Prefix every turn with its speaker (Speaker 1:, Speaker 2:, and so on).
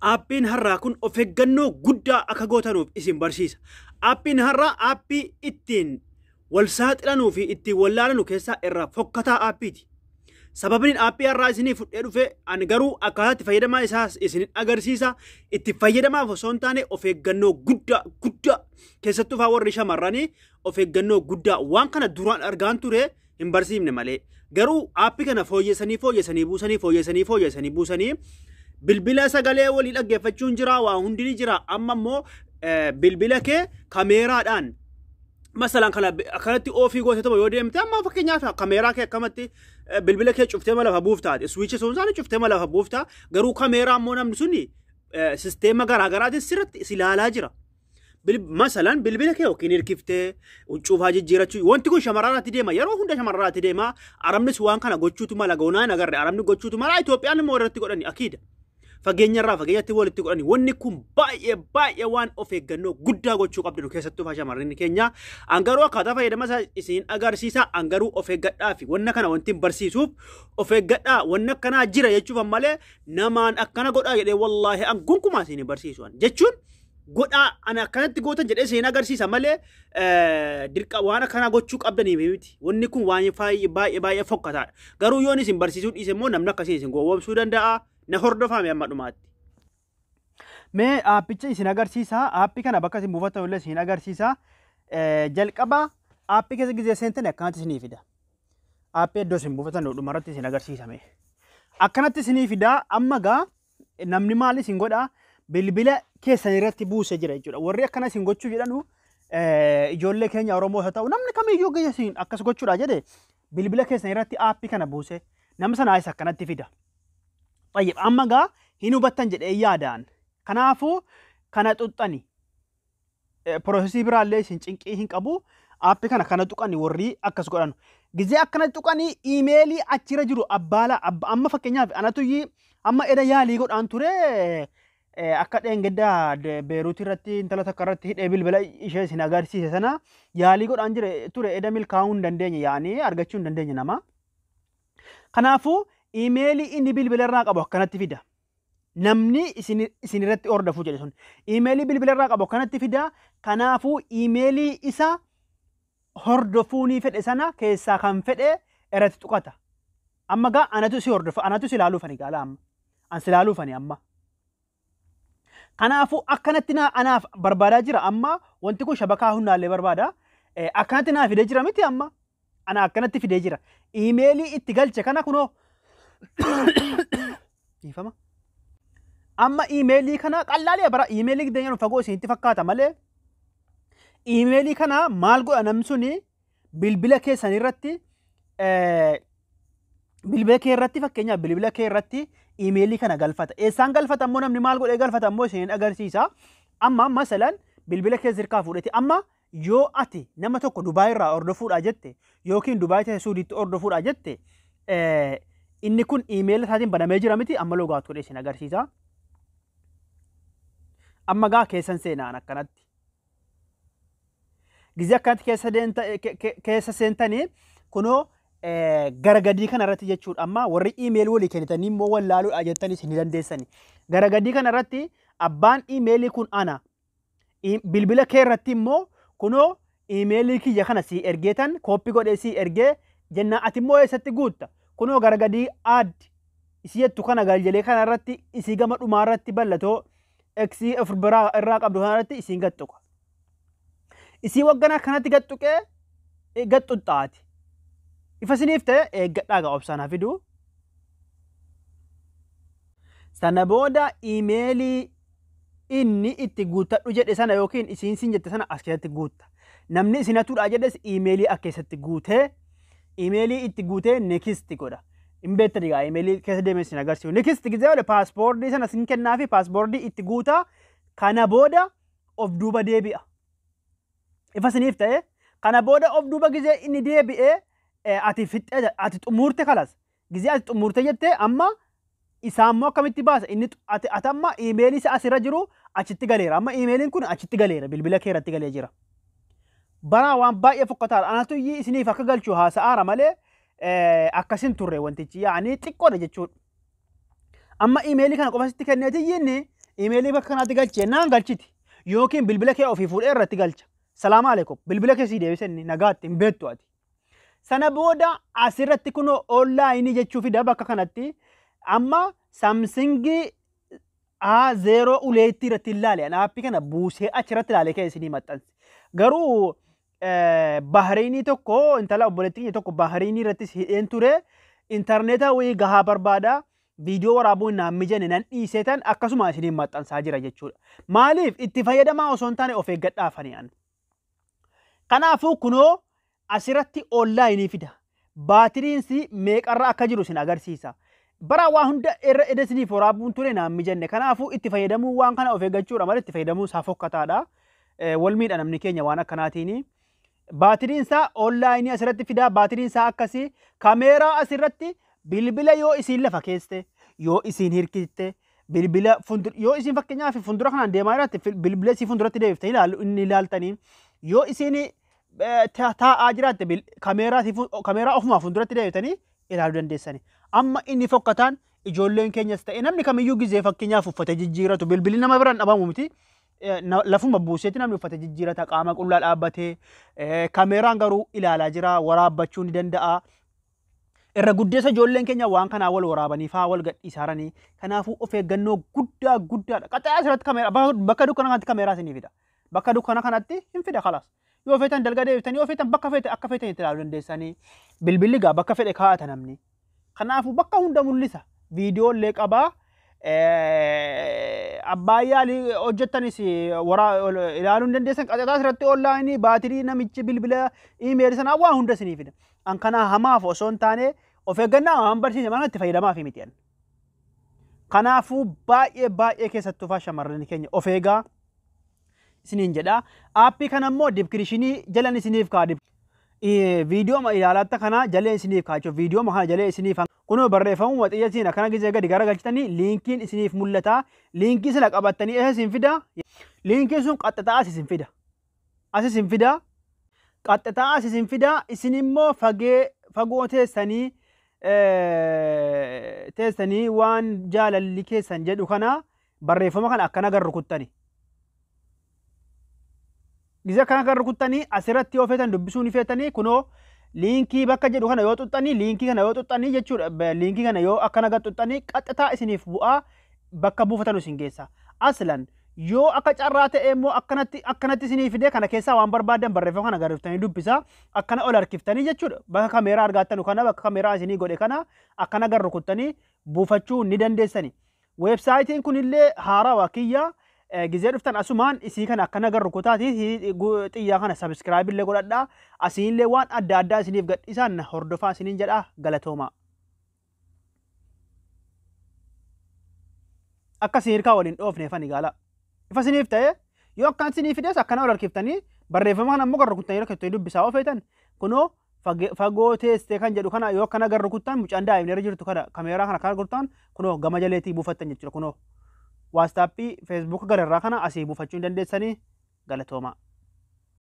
Speaker 1: Aappiin har'aa kun of eeggannoo guddaa akka gootanuuf isin barsiisa. Aappiin har'aa aappii ittiin wal saaxilanuu fi ittiin wallaalanu keessaa irra fokkataa aappiiti. Sababni aappii har'aa isinii fudhee dhufe, ani garuu akkaataa itti fayyadamaa isaas isin agarsiisa. Itti fayyadamaaf osoo hin taane, of eeggannoo guddaa guddaa, keessattuu faa warri shamarranii of eeggannoo guddaa. Waan kana duraan argaan ture, hin barsiifne malee. Garuu aappii kana fooyyessanii fooyyessanii buusanii, fooyyessanii fooyyessanii buusanii, bilbila sagalee walii dhaggeeffachuun jira, waa hundi ni jira. Amma immoo bilbila kee kameeraadhaan masalaan kana akkanatti off goote yoo deemte, amma fakkeenyaaf kameeraa kee akkamatti bilbila kee cuftee ma lafa buuftaati. Switch sun isaanii cuftee ma lafa buufta. Garuu kameeraa immoo namni suni sisteema garaagaraatiin sirriitti si ilaalaa jira. Masalaan bilbila kee yookiin hirkiftee huccuufaa jijjiirachuu, wanti kun shamarrarratti deema, yeroo hunda shamarrarratti deema. Arabnis waan kana gochuutu mala, goonaa hin agarre. Arabni gochuutu mala, Itoophiyaan immoo irratti godhani akiida. Fageenyarraa fageenyatti walitti godhani. Wanni kun baay'ee baay'ee waan of eeggannoo guddaa gochuu qabdu, keessattuu faa shamarran keenya. An garuu akkaataa fayyadama isaa isin agarsiisa. An garuu of eeggadhaa fi wanna kana wanti hin barsiisuuf of eeggadhaa, wanni akkanaa jira jechuuf malee, namaan akkana godhaa jedhee wallaahi an gonkumaa isin hin barsiisu. Jechuun godhaa ana akkanatti gootan jedhee isin agarsiisa malee, dirqa waan akkanaa gochuu qabdanii miti. Wanni kun waan baay'ee baay'ee fokkataadha. Garuu yoon isin barsiisuu dhiise immoo namni akkasii isin gowwoomsuu danda'a. Na hordofame amma dhumaatti. Mee aappicha isin agarsiisa. Aappii kana bakka isin buufattan illee isin agarsiisa. Jalqaba aappii keessa gizee seentan akkanatti isinii fida. Aappii iddoo isin buufatan dhumarratti isin agarsiisa mee. Akkanatti isinii fida. Amma gaa namni maal isin godhaa? Bilbila keessan irratti buusee jira jechuudha. Warri akkana isin gochuu jedhanu ijoollee keenya Oromoo haa ta'u, namni kamiyyuu isin akkas gochuudha jedhe, bilbila keessan irratti aappii kana buuse, nama sanaa isa akkanatti fida. Tayyib, amma gaa hin hubattan jedhee yaadaan. Kanaafuu kana xuxxani. Process biraallee isin cinqii hin qabu. Aappii kana kana tuqani warri akkas godhanu. Gizee akkana tuqanii iimeelii achirra jiru abbaala amma fakkeenyaaf anatu amma eda yaalii godhaan ture, akka dheengaddaa Beeruut irratti intala takka irratti hidhee bilbila ishee isin agarsiise sana yaalii godhaan jire ture, eda milkaa'uu hin dandeenye, yaanii argachuu hin dandeenye nama. Kanaafuu iimeelii inni bilbila irraa qabu akkanatti fida. Namni isin irratti hordofuu jedhe sun iimeelii bilbila irraa qabu akkanatti fida. Kanaafuu iimeelii isa hordofuunii fedhe sana keessaa kan fedhe irratti tuqata. Amma gaa anatu si hordofa, anatu si ilaaluufani gaala amma. An si ilaaluufani amma. Kanaafuu akkanatti na anaaf barbaadaa jira. Amma wanti kun shabakaa hundaallee barbaada. Akkanatti naa fidee jira miti amma. Ana akkanatti fidee jira. Iimeelii itti galche kana kunoo. Dhiifama. Amma iimeelii kana qallaalee bara iimeelii giddeen fagoo isinitti fakkaata malee, iimeelii kana maal godha namni suni? Bilbila keessan irratti, bilbila kee irratti, fakkeenyaaf bilbila kee irratti iimeelii kana galfata. Eessaan galfata immoo? Namni maal godhee galfata immoo isiniin agarsiisa. Amma masalan bilbila kee sirkaa fuudhete, amma yoo ati nama tokko Dubaay irraa hordofuudha jette yookiin Dubaay ta'e Suudiitti hordofuudha jette, inni kun iimeela isaatiin banamee jira miti? Amma logout godhee isin agarsiisa. Amma gaa keessan seenaan akkanatti. Gizee akkanatti keessa seentanii kunoo gara gadii kana irratti jechuudha. Amma warri iimeelii walii kennitanii immoo wallaaluudha jettanis ni dandeessani. Gara gadii kana irratti abbaan iimeelii kun ana. Bilbila kee irratti immoo kunoo iimeelii kiyya kana sii ergeetan, copy godhee sii ergee jennaan, ati immoo eessatti guutta? Kunoo gara gadii add isii jettu kana galjalee kana irratti, isii gama dhumaa irratti ballatoo X of biraa irraa qabdu kana irratti isiin gad tuqa. Isii waggana akkanatti gad tuqee gad xuxxaati. Ifa isiniif ta'e eeggadhaa gaa, obsaan haa fidu. Sana booda iimeelii inni itti guuttadhu jedhe sana yookiin isiin sin jette sana as keessatti guutta. Namni isin hatuudha jedhes iimeelii as keessatti guutee, iimeelii itti guutee next godha. Hin beektani egaa, iimeelii keessa deemee isin agarsiisu. Next gizee godhe password sana sin kennaa fi password itti guutaa, kana booda of duuba deebi'a. Ifa isiniif ta'e, kana booda of duuba gizee inni deebi'ee ati fixxee, ati xumurte, kalas. Gizee ati xumurte jettee, amma isaa immoo akkamitti baasa? Inni ati amma iimeelii isa asirra jiru achitti galeera. Amma iimeeliin kun achitti galeera, bilbila kee irratti galee jira. Baraa waan baay'ee fokkataadha. Anatu iyyii isiniif akka galchu haasa'aara malee akkasin turre wantichi yaa'anii xiqqoodha jechuudha. Amma iimeelii kana qofa sitti kenneeti inni Imeelii bakka kanaatti galchi jennaan galchiti. Yookiin bilbila kee ofii fuudhee irratti galcha. Salaam aleekum. Bilbila kee sii deebise inni nagaatti hin beektu ati. Sana booda asirratti kunoo online jechuu fida bakka kanatti. Amma Samsung A0 uleetti irratti ilaale. Ani aappii kana buusee achirratti ilaalee kee isinii maxxanse. Garuu Bahariinii tokko intala obboleettii keenya tokko Bahariinii irrattis hidheen ture. Intarneeta wayii gahaa barbaada. Viidiyoo waraabuu naan mijanne nan dhiisee tan akkasuma isiniin maxxansaa jira jechuudha. Maaliif itti fayyadamaa osoo hin taane of eeggadhaafani an. Kanaafuu kunoo asirratti online fida. Baatiriinsi meeqarra akka jiru isin agarsiisa. Bara waa hunda irra edda isiniif waraabuun ture naan mijanne. Kanaafuu itti fayyadamuu waan kana of eeggachuudha malee itti fayyadamuun isaa fokkataadha. Wal miidha namni keenya waan akkanaatiini. Baatiriin isaa online asirratti fidaa. Baatiriin isaa akkasii. Kameeraa asirratti bilbila yoo isiin lafa keesse, yoo isiin hirkiste, bilbila yoo isiin fakkeenyaaf fuuldura kanaan deemaa jiraatte bilbila isii fuulduratti deebiftanii ilaalu inni ilaaltanii, yoo isiin taa'aa jiraatte kameeraa ofumaa fuulduratti deebiftanii ilaaluu dandeessani. Amma inni fokkataan ijoolleen keenyas ta'e namni kamiyyuu gizee fakkeenyaaf uffata jijjiiratu bilbilli nama biraan dhabamu miti. Lafuma buuseetti namni uffata jijjiirata qaama qullaa dhaabbatee kameeraan garuu ilaalaa jira, waraabbachuu ni danda'a. Irra guddeessa ijoolleen keenya waan kanaa wal waraabanii faa wal gadhiisaaranii, kanaafuu of eeggannoo guddaa guddaadha. Qaxxaa asirratti kameeraa bakka dukkana kanatti kameeraa isinii fida. Bakka dukkana kanatti hin fida kalaas. Yoo feetan dalga deebiftanii, yoo feetan bakka feete akka feetan itti ilaaluu dandeessanii. Bilbilli gaa bakka fedhe kaa'ata namni. Kanaafuu bakka hunda mul'isa. Viidiyoo illee qabaa. Abbaa yaalii hojjettanis ilaaluu hin dandeessan. Qaxxaa asirratti online baatirii namichi bilbila iimeelii sanaa waa hunda isinii fida. An kana hamaaf osoo hin taane of eeggannaa waan barsiise mana itti fayyadamaaf miti. Kanaafuu baay'ee baay'ee keessattuu faa shamarran keenya of eegaa isiniin jedha. Aappii kana immoo description jalan isiniif kaa'a. Viidiyoo ilaalatta kana jalee isiniif kaa'a jechuudha. Viidiyoo kana jalee isiniif kunoo barreeffamuma xiyyatiin akkana gizee gadi garagalchitanii liinkiin isiniif mul'ata. Liinkii sana qabattanii eessa isin fida? Liinkiin sun qaxxataa as isin fida. As isin fida. Qaxxataa as isin fida. Isin immoo fagoo teessanii waan jaalalli keessan jedhu kana barreeffama kana akkana gar rukuttani. Gizee akkana gar rukuttanii asirratti yoo feetan dubbisuu ni feetanii, kunoo liinkii bakka jedhu kana yoo xuxxanii, liinkii kana yoo xuxxanii jechuudha. Liinkii kana yoo akkana gad xuxxanii qaxxataa isiniif bu'aa bakka buufatan isin geessa. Aslan yoo akka carraa ta'e immoo akkanatti akkanatti isinii fidee kana keessaa waan barbaadan barreeffama kana gariftanii dubbisa akkana ol harkiftanii jechuudha. Bakka kameeraa argattanu kana, bakka kameeraa isinii godhe kana akkana gar rukuttanii buufachuu ni dandeessani. Weebsaayitiin kunillee haarawaa kiyya. Gizee dhuftan asumaan isii kana akkana gar rukutaati xiyyaa kana subscribe illee godhadhaa. Asiinillee waan adda addaa isiniif gadhiisaan hordofaa isiniin jedha, galatooma. Akka isin hirkaa waliin dhoofneefani gaala. Ifa isiniif ta'e yoo akkan isinii fides akkana ol harkiftanii barreeffama kana immoo gar rukuttanii rakkattanii dubbisaa yoo feetan, kunoo fagoo teessee kan jedhu kana yoo akkana gar rukuttan mucaan daa'imni irra jirtu kana kameeraa kana kana rukuttan kunoo gama jaleetii buufattan jechuudha. Kunoo WhatsAppii, Feesbuuka gararraa kana asii buufachuu hin dandeessanii, galatooma.